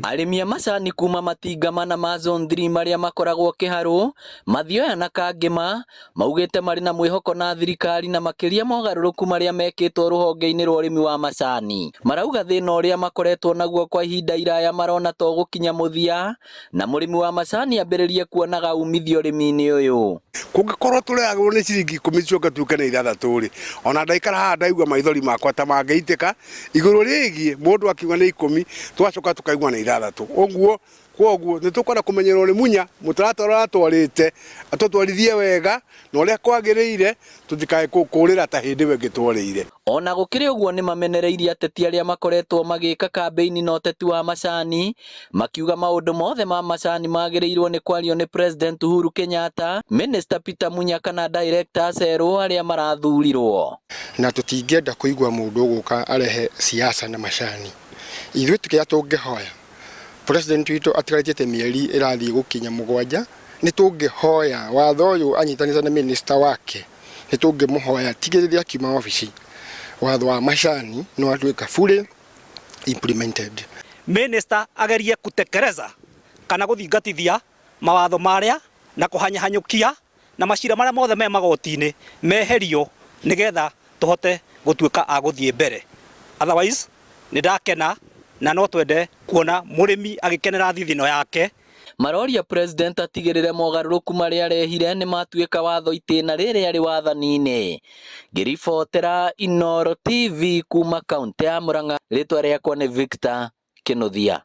Arĩmi a macani kuma matinga mana ma Zone 3 marĩa makoragwo Kĩharũ, Mathioya na Kangĩma maugĩte marĩ na mwĩhoko na thirikari na makĩria mogarũrũku marĩa mekĩtwo rũhonge-inĩ rwa ũrĩmi wa macani. Marauga thĩna ũrĩa makoretwo naguo kwa ihinda iraya marona ta ũgũkinya mũthia na mũrĩmi wa macani ambĩrĩrie kuonaga umithio ũrĩmi-inĩ ũyũ. Kũngĩkorwo tũrehagĩrwo nĩ ciringi ikũmi ciũke tuĩke nĩ ithathatũ rĩ, ona ndaikara haha ndaigua maithori makwa ta mangĩitĩka igũrũ rĩgiĩ mũndũ akiuga nĩ ikũmi twacoka tũkaigua nĩ ithathatũ. Ũguo kwoguo nĩ tũkwenda kũmenyerwo nĩ Munya mũtaratara ũrĩa atwarĩte atũtwarithie wega na ũrĩa kwagĩrĩire tũtikae kũrĩra ta hĩndĩ ĩyo ĩngĩ tworĩire. Ona gũkĩrĩ ũguo nĩ mamenereirie ateti arĩa makoretwo magĩka kambĩini na ũteti wa macani makiuga maũndũ mothe ma macani magĩrĩirwo nĩ kwario nĩ President Uhuru Kenyatta, Minister Peter Munya kana directors erũ arĩa marathurirwo. Na tũtingĩenda kũigua mũndũ ũgũka arehe siasa na macani. Ithuĩ kĩrĩa tũngĩhoya president witũ atigarĩtie mĩeri ĩrathiĩ gũkinya mũgwanja, nĩ tũngĩhoya watho ũyũ anyitanĩte na minister wake, nĩ tũngĩmũhoya tigĩrĩre akiuma wabici watho wa macani nĩ watuĩka fully implemented. Minister agerie kutekeleza kana gũthingatithia mawatho marĩa na kũhanyahanyũkia na macira marĩa mothe me magoti-inĩ meherio nĩgetha tũhote gũtuĩka a gũthiĩ mbere. Otherwise nĩ ndakena na no twende kuona mũrĩmi agĩkenera thithino yake. Maroria President atigĩrĩre mogarũrũku marĩa arehire nĩ matuĩka watho itĩna rĩrĩ arĩ wathani-inĩ. Ngĩribotera Inooro TV kuma kaũntĩ ya Murang'a, rĩtwa rĩakwa nĩ Victor Kĩnuthia.